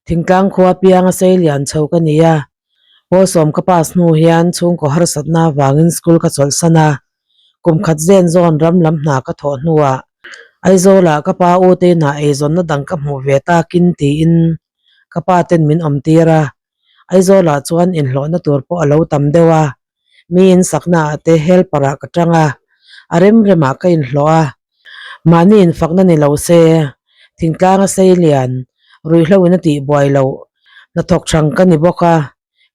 Thingtlang khua pianga sei lian chho ka ni a, Pawlsawm ka pass hnu hian chhungkaw harsatna avangin school ka chawlhsan a, kum khat zen zawn ram lam hna ka thawh hnuah Aizawlah ka pa u te inah eizawnna dang ka hmuh ve takin tiin ka pa ten min awm tir a, Aizawlah chuan inhlawhna tur pawh a lo tam deuh a, mi insakna ah te helper ah ka tang a, a rem remah ka inhlawh a, mahni infakna ni lo se, thingtlang a sei lian, ruihhlo in a tih buai loh, hnathawk hrang ka ni bawk a,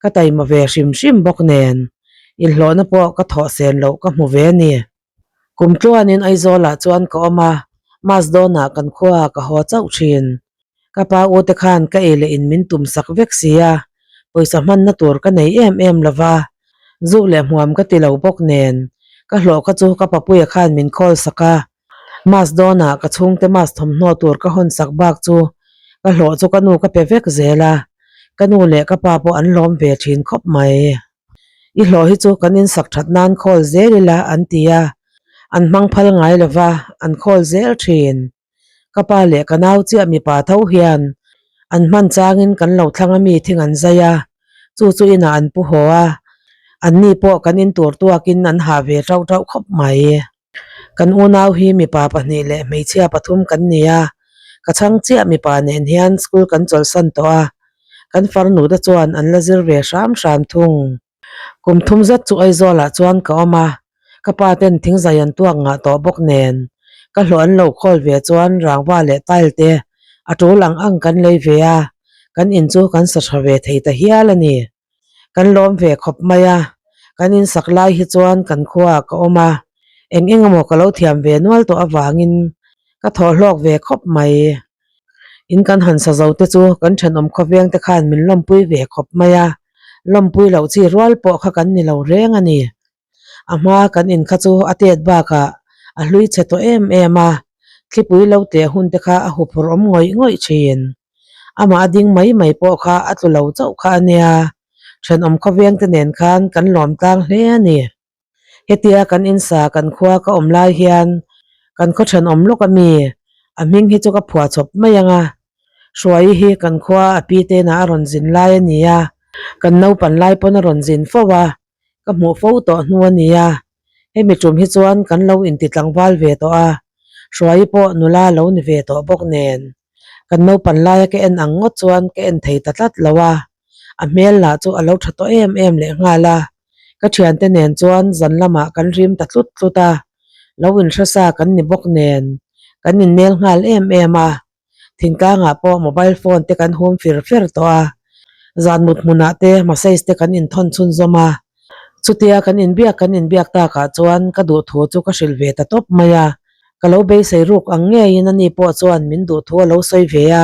ka taima ve hrim hrim bawk nen, inhlawhna pawh ka thawh sen loh ka hmu ve a ni. Kum tluanin Aizawlah chuan ka awm a, Mas dawnah kan khuaah ka haw chauh thin. Ka pa u te khan ka ei leh in min tum sak vek si a, pawisa hmanna tur ka nei em em lo va, zuk leh hmuam ka ti lo bawk nen, ka hlawh kha chu ka papuia khan min khawl sak a. Mas dawnah ka chhungte mas thawmhnaw tur ka hawn sak bak chu ka hlawh chu ka nu ka pe vek zel a, ka nu leh ka pa pawh an lawm ve thin khawp mai. I hlawh hi chu kan insak that nan khawl zel ila an ti a, an hmang phal ngai lo va, an khawl zel thin. Ka pa leh ka nau chiah mipa tho hian an hman changin kan lo thlang a mi thing an zai a, chu chu inah an pu haw a, anni pawh kan in tur tuakin an hah ve tauh tauh khawp mai. Kan unau hi mipa pahnih leh hmeichhia pathum kan ni a, ka chhang chiah mipa nen hian school kan chawlhsan tawh a, kan farnu te chuan an la zir ve hram hram thung. Kum thum zet chu Aizawlah chuan ka awm a, ka pa ten thingzai an tuak ngah tawh bawk nen ka hlawh an lo khawl ve chuan rangva leh tile te a tul ang ang kan lei ve a, kan in chu kan sa tha ve thei ta hial a ni. Kan lawm ve khawp mai a, kan insak lai hi chuan kan khuaah ka awm a, eng eng emaw ka lo thiam ve nual tawh avangin ka thawh hlawk ve khawp mai. In kan han sa zo te chu kan thenawm khawveng te khan min lawmpui ve khawp mai a, lawmpui loh chi rual pawh kha kan ni lo reng a ni. A hma kan in kha chu a tet bakah a hlui chhe tawh em em a, thlipui lo teh hun te kha a huphurh awm ngawih ngawih thin. Amah a ding mai mai pawh kha a tlu lo chauh kha a nia, thenawm khawveng te nen khan kan lawm tlang hle a ni. Hetia kan insa kan khua ka awm lai hian kan khaw thenawm lawk a mi, a hming hi chu ka phuah chawp mai ang a. Hruai hi kan khua a pi tena a rawn zin lai a ni a, kan naupan lai pawn a rawn zin fo a, ka hmuh fo tawh hnu a ni a, hemi tum hi chuan kan lo inti tlangval ve tawh a, Hruai pawh nula lo ni ve tawh bawk nen kan naupan laia ka en ang ngawt chuan ka en thei ta tlat lo a, a hmel lah chu a lo tha tawh em em leh nghal a, ka thiante nen chuan zan lamah kan rim ta tlut tlut a, lo inhresa kan ni bawk nen kan innel nghal em em a. Thingtlangah pawh mobile phone te kan hum fir fer tawh a, zan mut hmunah te message te kan inthawn chhunzawm a. Chutia kan inbiak kan inbiak takah chuan ka duhthu chu ka hrilh ve ta tawp mai a, ka lo beisei ruk ang ngeiin ani pawh chuan min duhthu a lo sawi ve a,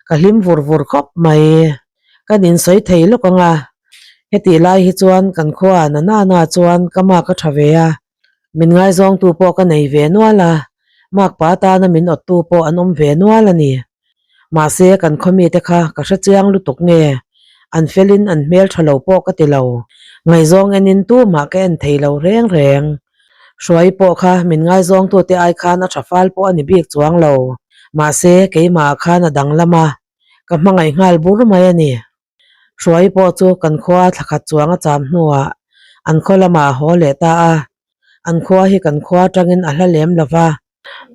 ka hlim vur vur khawp mai. Kan insawi thei lawk ang a, hetih lai hi chuan kan khua na na na chuan ka mark a tha ve a, Min ngaizawngtu pawh ka nei ve nual a, makpa atana min awttu pawh an awm ve nual a ni. Mahse, kan khawmite kha ka hre chiang lutuk nge, an felin an hmel tha lo pawh ka ti lo. Ngaizawng enin tumah ka en thei lo reng reng. Hruai pawh kha min ngaizawngtute ai khan a tha fal pawh a ni bik chuang lo. Mahse, keimahah khan a danglam a, ka hmangaih nghal bur mai a ni. Hruai pawh chu kan khua thlakhat chuang a cham hnuah an khaw lamah a haw leh ta a, an khua hi kan khua atangin a hla lem lo va,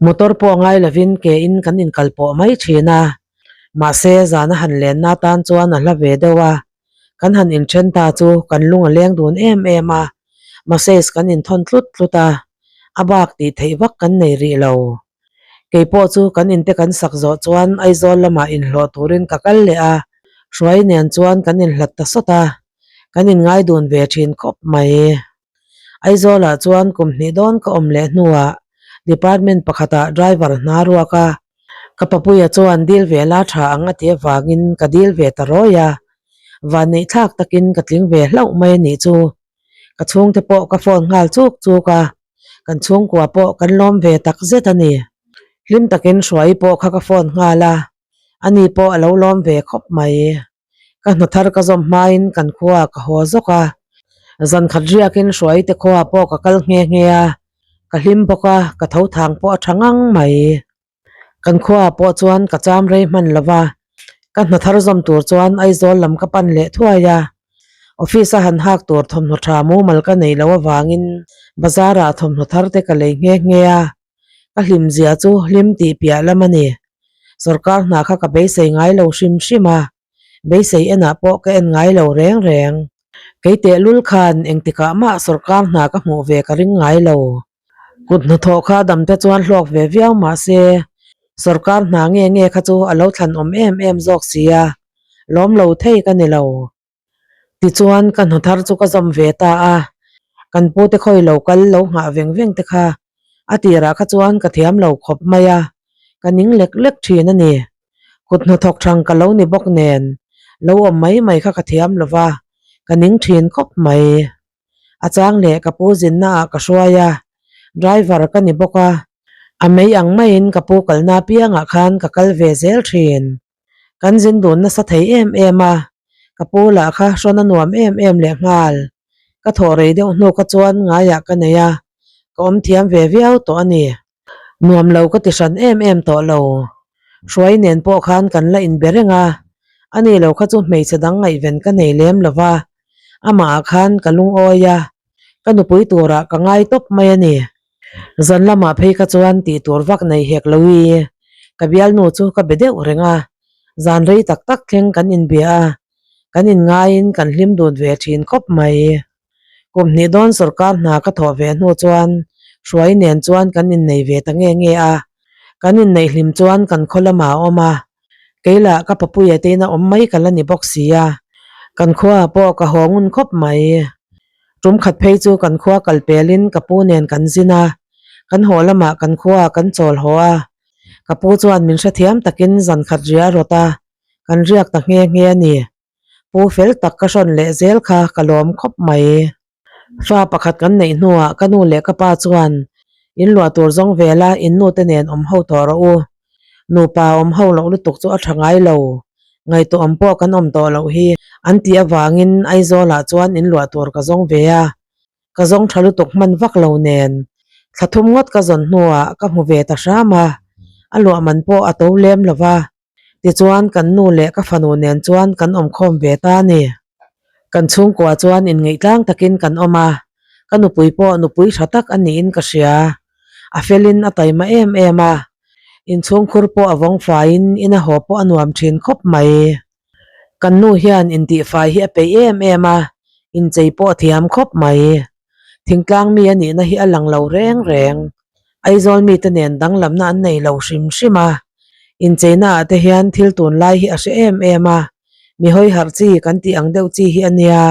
motor pawh ngai lovin ke in kan inkal pawh mai thin a, mahse zana han lenna atan chuan a hla ve deuh a, kan han inthen ta chu kan lung a leng dun em em a, message kan inthawn tlut tlut a, a bak tih theih vak kan nei rih lo. Kei pawh chu kan inte kan sak zawh chuan Aizawl lamah inhlawh turin ka kal leh a, Hruai nen chuan kan inhlat ta sawt a, kan inngai dun ve thin khawp mai. Aizawlah chuan kum hnih dawn ka awm leh hnuah department pakhatah driver hna ruak a, ka papuia chuan dil ve la tha ang a ti avangin ka dil ve ta rawi a, vanneih thlak takin ka tling ve hlauh mai a nih chu. Ka chhungte pawh ka phone nghal chuk chuk a. Kan chhungkua pawh kan lawm ve tak zet a ni. Hlim takin Hruai pawh kha ka phone nghal a, ani pawh a lo lawm ve khawp mai. Ka hna thar ka zawm hmain kan khua ka haw zawk a, zan khat riakin Hruai te khua pawh ka kal nghe nghe a, ka hlim bawk a, ka tho thang pawh a tha ngang mai. Kan khuaah pawh chuan ka cham rei hman lo va. Ka hna thar zawm tur chuan Aizawl lam ka pan leh thuai a. Office a han hak tur thawmhnaw tha mumal ka neih loh avangin bazar ah thawmhnaw thar te ka lei nghe nghe a. Ka hlim zia chu hlim tih piah lam a ni. Sorkar hna kha ka beisei ngai lo hrim hrim a, beisei enah pawh ka en ngai lo reng reng. Kei tehlul khan engtikah mah sorkar hna ka hmuh ve ka ring ngai lo. Kut hnathawh kha damte chuan hlawk ve viau mah se, sorkar hna nge nge kha chu a lo thlan awm em em zawk si a, lawm lo thei ka ni lo. Tichuan ka hna thar chu ka zawm ve ta a, kan pute khawi lo kal lo nghah veng veng te kha a tirah kha chuan ka thiam lo khawp mai a, ka ning lek lek thin a ni. Kut hnathawk thang ka lo ni bawk nen, lo awm mai mai kha ka thiam lo va, ka ning thin khawp mai. A chang leh ka pu zinna ah ka hruai a, driver ka ni bawk a, a mei ang maiin ka pu kalna apiangah khan ka kal ve zel thin. Kan zin dun nasa thei em em a, ka pu lah kha hrawn a nuam em em leh nghal. Ka thawh rei deuh hnu kha chuan ngaiah ka nei a, ka awm thiam ve viau tawh a ni. Nuam lo ka ti hran em em tawh lo. Hruai nen pawh khan kan la inbe reng a, ani lo kha chu hmeichhe dang ngaihven ka nei lem lo va, amah ah khan ka lungawi a, ka nupui turah ka ngai tawp mai a ni. Zan lamah phei kha chuan tih tur vak nei hek lo i, ka bialnu chu ka be deuh reng a, zan rei tak tak thleng kan inbia a, kan inngaiin kan hlim dun ve thin khawp mai. Kum hnih dawn sorkar hna ka thawh ve hnu chuan Hruai nen chuan kan innei ve ta nge nge a, kan inneih hlim chuan kan khaw lamah a awm a, kei lah ka papuia te ina awm mai ka la ni bawk si a, kan khuaah pawh ka haw ngun khawp mai. Tum khat phei chu kan khua kal pelin ka pu nen kan zin a, kan haw lamah kan khuaah kan chawl haw a, ka pu chuan min hrethiam takin zan khat riah a rawt a, kan riak ta nghe nghe a ni. Pu fel tak ka hrawn leh zel kha ka lawm khawp mai. Fa pakhat kan neih hnuah ka nu leh ka pa chuan in luah tur zawng vela in nu te nen awm ho tawh rawh u. Nupa awm ho loh lutuk chu a tha ngai lo. Ngaihtuah awm pawh kan awm tawh loh hi an tih avangin Aizawlah chuan in luah tur ka zawng ve a. Ka zawng tha lutuk hman vak lo nen thla thum ngawt ka zawn hnuah ka hmu ve ta hram a, a luah man pawh a to lem lo va. Tichuan kan nu leh ka fanu nen chuan kan awm khawm ve ta a ni. Kan chhungkua chuan inngeih tlang takin kan awm a, ka nupui pawh nupui tha tak a niin ka hria. A felin a taima em em a, inchhungkhur pawh a vawng faiin ina haw pawh a nuam thin khawp mai. Kan nu hian intihfai hi a peih em em a, inchei pawh a thiam khawp mai. Thingtlang mi a nihna hi a lang lo reng reng. Aizawl mite nen danglamna an nei lo hrim hrim a, incheina ah te hian thil tunlai hi a hre em em a, mi hawi harh chi kan tih ang deuh chi hi a nia.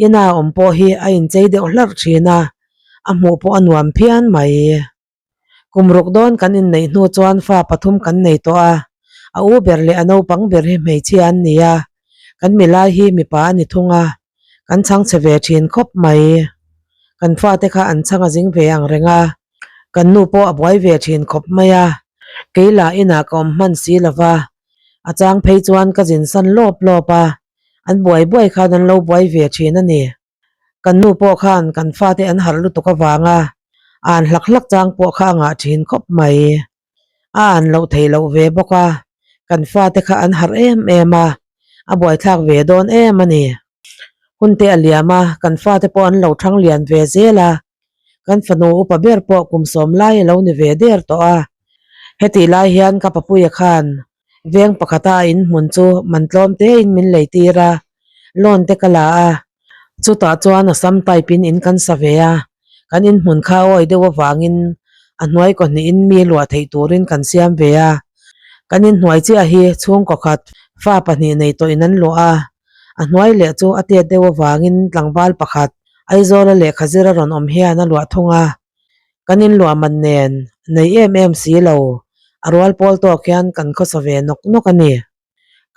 Ina awm pawh hi a inchei deuh hlarh thin a, a hmuh pawh a nuam phian mai. Kum ruk dawn kan inneih hnu chuan fa pathum kan nei tawh a, a u ber leh a naupang ber hi hmeichhia an ni a, kan milai hi mipa a ni thung a, kan chhang chhe ve thin khawp mai. Kan fate kha an chhang a zing ve ang reng a, kan nu pawh a buai ve thin khawp mai a, kei lah inah ka awm hman si lo va, a chang phei chuan ka zin san lawp lawp a, an buai buai khan an lo buai ve thin a ni. Kan nu pawh khan kan fate an harh lutuk avanga an hlak hlak chang pawh kha a ngah thin khawp mai. A an loh theih loh ve bawk a, kan fate kha an harh em em a, a buaithlak ve dawn em a ni. Hun te a liam a, kan fate pawh an lo thang lian ve zel a, kan fanu upa ber pawh kum sawm lai a lo ni ve der tawh a. Hetih lai hian ka papuia khan Veng pakhata a inhmun chu man tlawm tein min lei tir a, loan te ka la a, chutah chuan a sam type in in kan sa ve a, kan inhmun kha awi deuh avangin a hnuai kaw hnihin mi luah theih turin kan siam ve a, kan inhnuai chiah hi chhungkaw khat fa pahnih nei tawhin an luah a, a hnuai leh chu a tet deuh avangin tlangval pakhat Aizawla lehkha zir a rawn awm hian a luah thung a. Kan inluah man nen nei em em si lo, a rual pawl tawk hian kan khawsa ve nawk nawk a ni.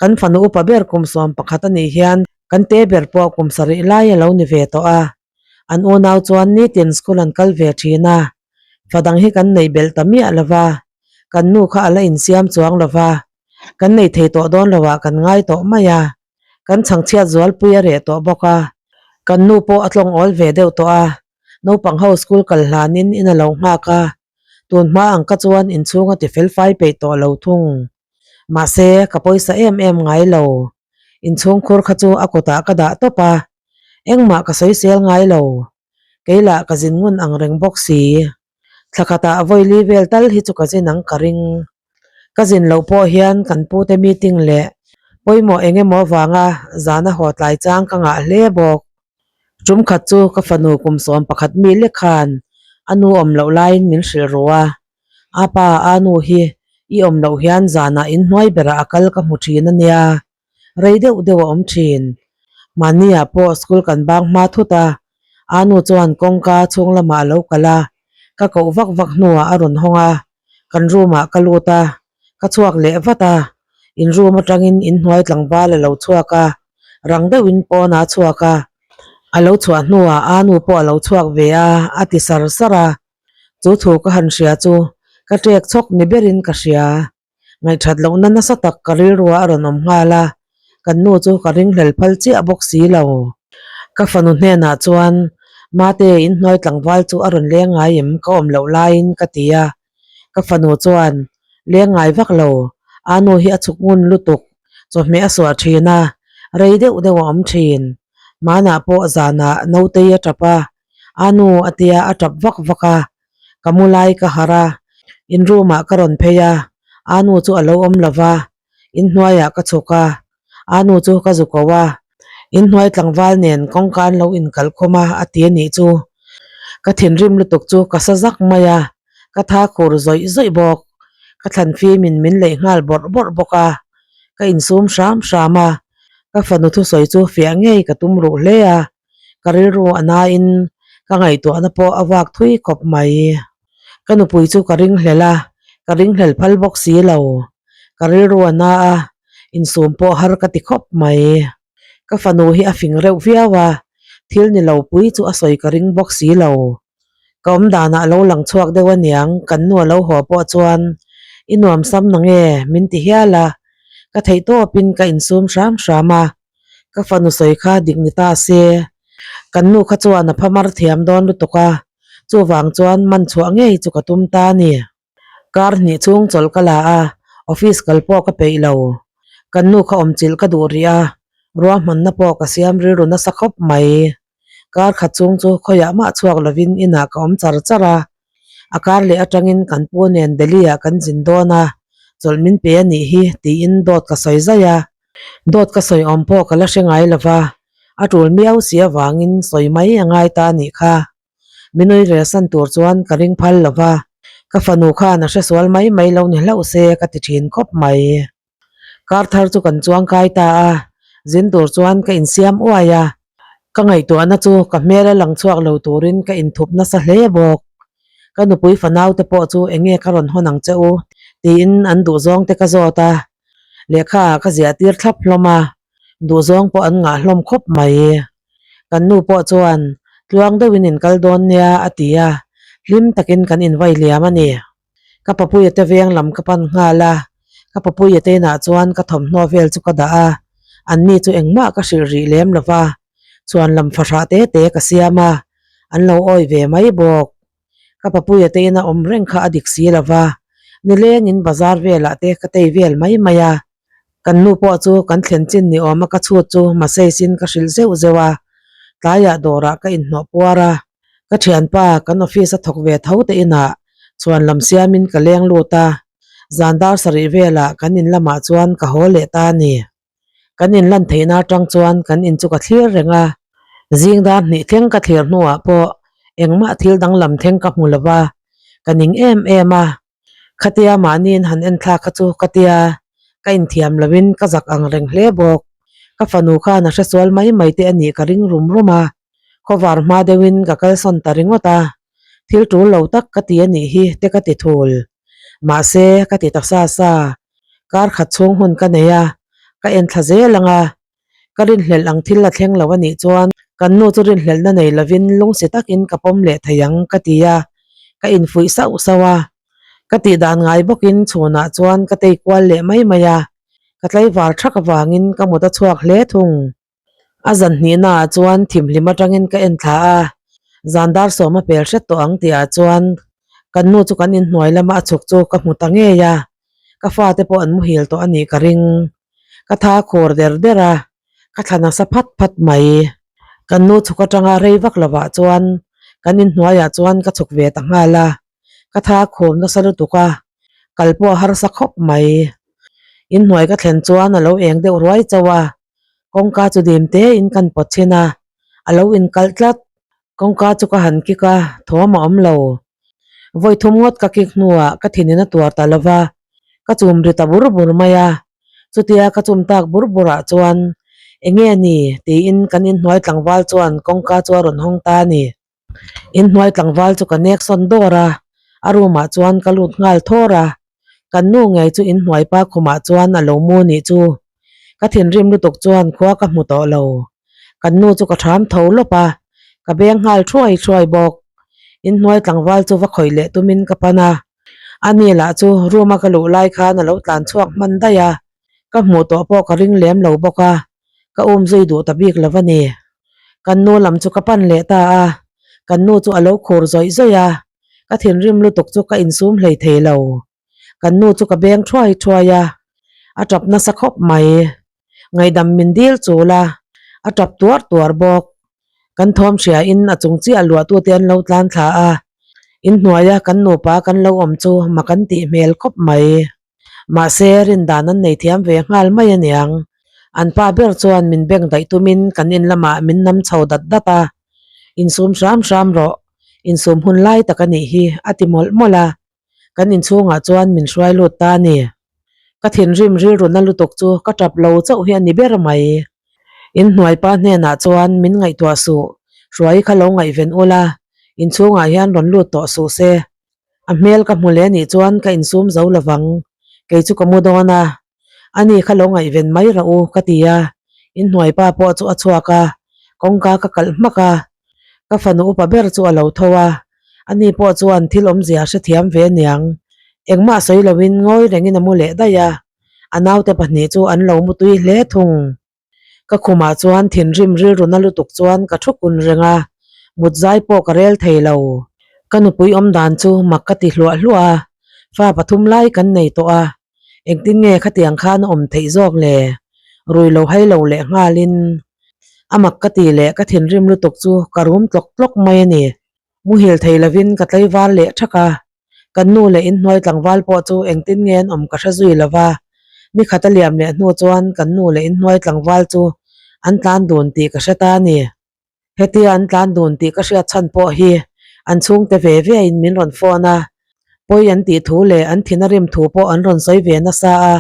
Kan fanu upa ber kum 11 a nih hian kan te ber pawh kum sarih lai a lo ni ve tawh a. An unau chuan nitin school an kal ve thin a, fa dang hi kan neih belh ta miah lo va, kan nu kha a la insiam chuang lo va, kan nei thei tawh dawn lo ah kan ngai tawh mai a. Kan chhangchhiat zualpui a reh tawh bawk a, kan nu pawh a tlawng awl ve deuh tawh a. Naupang ho school kal hlanin in a lo nghak a, tun hma ang ka chuan inchhung a ti fel fai peih tawh lo thung. Mahse, ka pawisa em em ngai lo. Inchhungkhur kha chu a kutah ka dah tawp a, engmah ka sawisel ngai lo. Kei lah ka zin ngun ang reng bawk si. Thla khatah vawili vel tal hi chu ka zin ang ka ring. Ka zin loh pawh hian kan pute meeting leh pawimawh eng emaw avanga zana haw tlai chang ka ngah hle bawk. Tum khat chu ka fanu kum 11 mi lek khan a nu awm loh laiin min hrilh ru a, A pa, a nu hi i awm loh hian zanah inhnuai berah a kal ka hmu thin a nia, rei deuh deuh a awm thin. Mahniah pawh school kan bang hma thut a, a nu chuan kawngka chhung lamah a lo kal a, ka koh vak vak hnuah a rawn hawng a, kan room ah ka lut a, ka chhuak leh vat a, in room atangin inhnuai tlangval a lo chhuak a, rang deuhin pawn a chhuak a, a lo chhuah hnuah a nu pawh a lo chhuak ve a, a ti sar sar a, chu thu ka han hria chu ka ṭek chhawk ni berin ka hria. Ngaihthat lohna nasa tak ka rilruah a rawn awm nghal a, kan nu chu ka ringhlel phal chiah bawk si lo. Ka fanu hnenah chuan, Mate, inhnuai tlangval chu a rawn leng ngai em? Ka awm loh laiin ka ti a. Ka fanu chuan, Leng ngai vak lo, a nu hi a chhuk ngun lutuk, chawhmeh a suah thin a, rei deuh deuh a awm thin. Hmanah pawh zanah nautei a tap a, a nu a tia a tap vak vak a. Ka mu lai ka harh a, in room ah ka rawn phei a, a nu chu a lo awm lo va, inhnuai ah ka chhuk a, a nu chu ka zu ko a, inhnuai tlangval nen kawngka an lo inkalh khawm a a ti a nih chu. Ka thinrim lutuk chu ka sa zak mai a, ka tha khur zawih zawih bawk, ka thlan fim in min leih nghal bawrh bawrh bawk a, ka insum hram hram a, ka fanu thusawi chu fiah ngei ka tum ruh hle a. Ka rilru a nain ka ngaihtuahna pawh a vak thui khawp mai. Ka nupui chu ka ringhlel a, ka ringhlel phal bawk si lo. Ka rilru a na a, insum pawh har ka ti khawp mai. Ka fanu hi a fing reuh viau a, thil ni lo pui chu a sawi ka ring bawk si lo. Ka awm danah a lo lang chhuak deuh aniang, kan nu a lo haw pawh chuan i nuam sam na nge min ti hial a, ka theihtawpin ka insum hram hram a. Ka fanu sawi kha dik ni ta se, kan nu kha chuan a phamar thiam dawn lutuk a, chuvang chuan man chhuah ngei chu ka tum ta a ni. Kar hnih chhung chawlh ka la a, office kal pawh ka peih lo. Kan nu kha awmchilh ka duh rih a, ruahmanna pawh ka siam rilru nasa khawp mai. Kar khat chhung chu khawiah mah chhuak lovin inah ka awm char char a, a kar leh atangin kan pu nen Delhi ah kan zin dawn a, chawlh min pe a nih hi tiin dawt ka sawi zaih a. Dawt ka sawi awm pawh ka la hre ngai lo va, a tul miau si avangin sawi mai a ngai ta a nih kha. Minui relsan tur chuan ka ring phal lo va, ka fanu khan a hresual mai mai lo ni hlauh se ka ti thin khawp mai. Kar thar chu kan chuang kai ta a, zin tur chuan ka insiam uai a, ka ngaihtuahna chu ka hmel a lang chhuak lo turin ka inthup nasa hle bawk. Ka nupui fanau te pawh chu eng nge ka rawn hawn ang che u tiin an duhzawng te ka zawt a, lehkha ah ka ziah tir thlap hlawm a, duhzawng pawh an ngah hlawm khawp mai. Kan nu pawh chuan tluang deuhin in kal dawn nia a ti a, hlim takin kan invai liam a ni. Ka papuia te veng lam ka pan nghal a, ka papuia te inah chuan ka thawmhnaw vel chu ka dah a, anni chu engmah ka hrilh rih lem lo va, chuan lam fahrah te te ka siam a, an lo awi ve mai bawk. Ka papuia te ina awm reng kha a dik si lo va, nilengin bazar velah te ka tei vel mai mai a, kan nu pawh chu kan thlen chin ni awma ka chhut chu message in ka hrilh zeuh zeuh a, tlaiah dawrah ka inhnawh puar a, ka thianpa kan office a thawk ve tho te inah chhuan lam siamin ka leng lut a, zan dar sarih velah kan in lamah chuan ka haw leh ta a ni. Kan inlan theihna atang chuan kan in chu ka thlir reng a, zing dar hnih thleng ka thlir hnuah pawh engmah thil danglam thleng ka hmu lo va, ka ning em em a. Khatia mahniin han en thlak kha chu ka tia, ka inthiam loin ka zak ang reng hle bawk. Ka fanu khan a hresual mai mai te a nih ka ring rum rum a, khawvar hma deuhin ka kalsawn ta ringawt a, thil tul lo tak ka ti a nih hi te ka ti thul. Mahse, ka ti ta sa sa, kar khat chhung hun ka nei a, ka en thla zel ang a, ka rinhlelh ang thil a thleng lo a nih chuan kan nu chu rinhlelhna nei lovin lungsi takin ka pawm leh thei ang ka ti a, ka infuih sauh sauh a. Ka tih dan ngai bawkin chhunah chuan ka tei kual leh mai mai a, ka tlaivar thak avangin ka mut a chhuak hle thung. A zan hnihnaah chuan thimhlim atangin ka en thla a, zan dar sawm a pel hret tawh ang tihah chuan kan nu chu kan inhnuai lama a chhuk chu ka hmu ta ngei a. Ka fate pawh an muhil tawh a nih ka ring. Ka tha khur der der a, ka thla nasa phat phat mai. Kan nu chhuk atanga rei vak lovah chuan kan inhnuaiah chuan ka chhuk ve ta nghal a, ka tha khur nasa lutuk a, kal pawh a harsa khawp mai. Inhnuai ka thlen chuan a lo eng deuh ruai chauh a, kawngka chu dim tein kan pawt chhin a, a lo inkalh tlat. Kawngka chu ka han kik a, thawm a awm lo. Vawi thum ngawt ka kik hnuah ka thinin a tuar ta lo va, ka chum ri ta bur bur mai a. Chutia ka chum tak bur burah chuan, Enge ni? tiin kan inhnuai tlangval chuan kawngka chu a rawn hawng ta a ni. Inhnuai tlangval chu ka nek sawn dawr a, a room ah chuan ka lut nghal thawr a. Kan nu ngei chu inhnuai pa khumah chuan a lo mu nih chu. Ka thinrim lutuk chuan khua ka hmu tawh lo. Kan nu chu ka thram tho lawp a, ka beng nghal thuai thuai bawk. Inhnuai tlangval chu va khawih leh tumin ka pan a. Ani lah chu room a ka luh lai khan a lo tlan chhuak hman daih a, ka hmuh tawh pawh ka ring lem lo bawk a, ka um zui duh ta bik lo a ni. Kan nu lam chu ka pan leh ta a, kan nu chu a lo khur zawih zawih a, ka thinrim lutuk chu ka insum hlei thei lo. Kan nu chu ka beng thuai thuai a, a tap nasa khawp mai. Ngaihdam min dil chul a, a tap tuar tuar bawk. Kan thawm hria in a chung chiah luah tute an lo tlan thla a, inhnuaia kan nupa kan lo awm chu mak an tih hmel khawp mai. Mahse, rindan an nei thiam ve nghal mai aniang. An pa ber chuan min beng daih tumin kan in lamah min nam chho dat dat a, Insum hram hram rawh, insum hun lai tak a nih hi, a ti mawlh mawlh a. Kan inchhungah chuan min hruai lut ta a ni. Ka thinrim rilru na lutuk chu ka tap lo chauh hi a ni ber mai. Inhnuai pa hnenah chuan min ngaihtuah suh, hruai kha lo ngaihven ula, inchhungah hian rawn lut tawh suh se. A hmel ka hmu leh anih chuan ka insum zo lovang, kei chu ka mu dawn a, ani kha lo ngaihven mai rawh u ka ti a, inhnuai pa pawh chu a chhuak a, kawngka ka kalh hmak a, ka fanu upa ber chu a lo tho a, ani pawh chuan thil awmzia a hrethiam ve aniang, engmah sawi loin ngawi rengin a mu leh daih a, a naute pahnih chu an lo mu tui hle thung. Ka khumah chuan thinrim rilru na lutuk chuan ka thu kun reng a, mut zai pawh ka rel thei lo. Ka nupui awm dan chu mak ka ti hluah hluah a, fa pathum lai kan nei tawh a, engtin nge khatiang khan a awm theih zawk le? Rui lo hai lo leh nghalin a mak ka ti leh ka thinrim lutuk chu ka rum tlawk tlawk mai a ni. Muhil thei lovin ka tlaivar leh thak a, Kan nu leh inhnuai tlangval pawh chu engtin nge an awm ka hre zui lo va, ni khat a liam leh hnu chuan kan nu leh inhnuai tlangval chu an tlan dun tih ka hre ta a ni. Hetia an tlan dun tih ka hriat chhan pawh hi an chhungte ve ve in min rawn phone a, pawi an tih thu leh an thin a rim thu pawh an rawn sawi ve nasa a,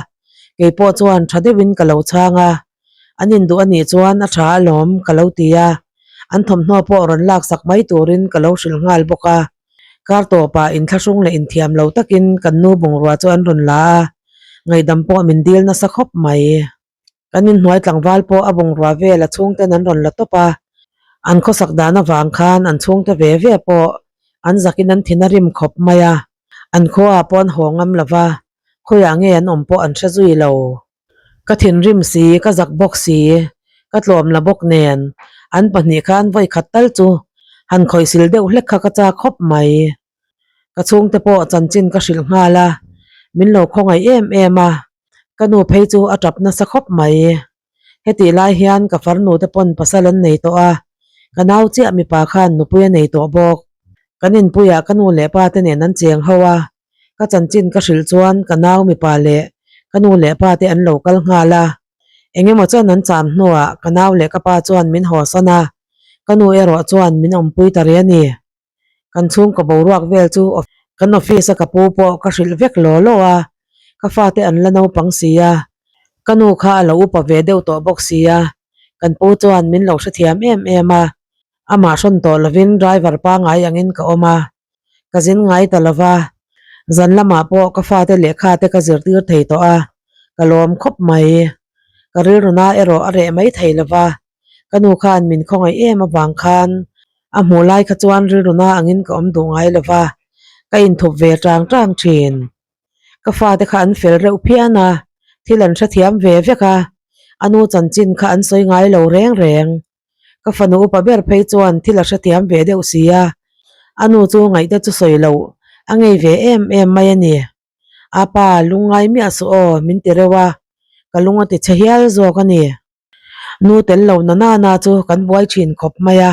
kei pawh chuan tha deuhin ka lo chhang a, an induh a nih chuan a tha alawm ka lo ti a, an thawmhnaw pawh rawn laksak mai turin ka lo hrilh nghal bawk a. Kar tawpah inthlahrung leh inthiam lo takin kan nu bungrua chu an rawn la a, ngaihdam pawh min dil nasa khawp mai. Kan inhnuai tlangval pawh a bungrua vel a chhungten an rawn la tawp a, an khawsak dan avang khan an chhungte ve ve pawh an zakin an thin a rim khawp mai a, an khuaah pawh an haw ngam lo va, khawiah nge an awm pawh an hre zui lo. Ka thinrim si, ka zak bawk si, ka tlawm la bawk nen, an pahnih khan vawi khat tal chu han khawihsil deuh hlek kha ka chak khawp mai. Ka chhungte pawh chanchin ka hrilh nghal a, min lo khawngaih em em a, ka nu phei chu a tap nasa khawp mai. Hetih lai hian ka farnu te pawn pasal an nei tawh a, ka nau chiah mipa khan nupui a nei tawh bawk. Kan inpuiah ka nu leh pa te nen an cheng ho a, Ka chanchin ka hrilh chuan ka nau mipa leh ka nu leh pa te an lo kal nghal a. Eng emaw chuan an cham hnuah ka nau leh ka pa chuan min hawsan a, ka nu erawh chuan min awmpui ta rih a ni. Kan chhungkaw boruak vel chu kan office a ka pu pawh ka hrilh vek law law a, ka fate an la naupang si a, ka nu kha a lo upa ve deuh tawh bawk si a, kan pu chuan min lo hrethiam em em a, amah hrawn tawh lovin driver pangngai angin ka awm a. Ka zin ngai ta lo va, zan lamah pawh ka fate lehkha te ka zirtir thei tawh a, ka lawm khawp mai. Ka rilruna erawh a reh mai thei lo va, ka nu khan min khawngaih em avang khan a hmuh lai kha chuan rilruna angin ka awm duh ngai lo va, ka inthup ve tang tang thin. Ka fate kha an fel reuh phian a, thil an hrethiam ve vek a, a nu chanchin kha an sawi ngai lo reng reng. Ka fanu upa ber phei chuan thil a hrethiam ve deuh si a, a nu chu ngaihte chu sawi loh a ngei ve em em mai a ni. Apa, lungngai miah suh aw, min ti reuh a, ka lung a ti chhe hial zawk a ni. Nu tel lo na nana chu kan buai thin khawp mai a,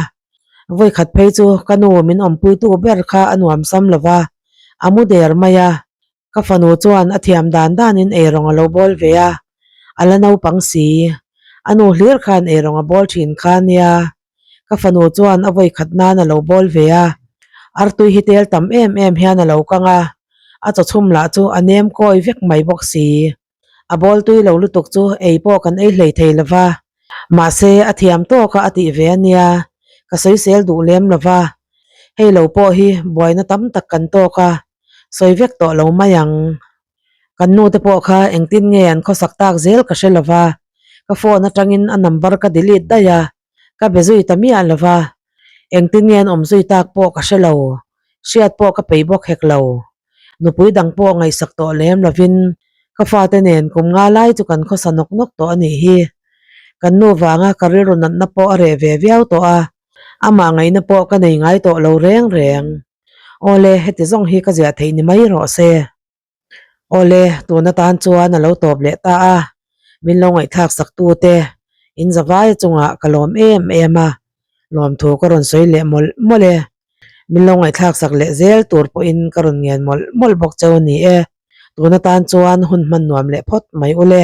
vawikhat phei chu ka nu min awmpuitu ber kha a nuam sam lo va, a mu der mai a, ka fanu chuan a thiam dan danin eirawng a lo bawl ve a, a la naupang si, a nu hlir khan eirawng a bawl thin kha nia, ka fanu chuan a vawikhat nan a lo bawl ve a, artui hi tel tam em em hian a lo kang a, a chawchhum lah chu a nem kawi vek mai bawk si. A bawl tui lo lutuk chu ei pawh kan ei hlei thei lo va, mahse a thiam tawk a a tih ve a nia, ka sawisel duh lem lo va, hei lo pawh hi buaina tam tak kan tawk a, sawi vek tawh lo mai ang. Kan nu te pawh kha engtin nge an khawsak tak zel ka hre lo va, ka phone atangin a number ka delete daih a, ka be zui ta miah lo va, engtin nge an awm zui tak pawh ka hre lo, hriat pawh ka peih bawk hek lo. Nupui dang pawh ngaihsak tawh lem lovin ka fate nen kum nga lai chu kan khawsa nawk nawk tawh a nih hi. Kan nu vanga ka rilru natna pawh a reh ve viau tawh a, amah ngaihna pawh ka nei ngai tawh lo reng reng. Awle, heti zawng hi ka ziah theih ni mai rawh se. Awle, tun atan chuan a lo tawp leh ta a, min lo ngaihthlak sak tu te in zavai chungah ka lawm em em a, lawmthu ka rawn sawi leh mawlh mawlh e. Min lo ngaihthlak sak leh zel tur pawhin ka rawn ngen mawlh mawlh bawk cheu a ni e. Tun atan chuan hun hman nuam leh phawt mai ule.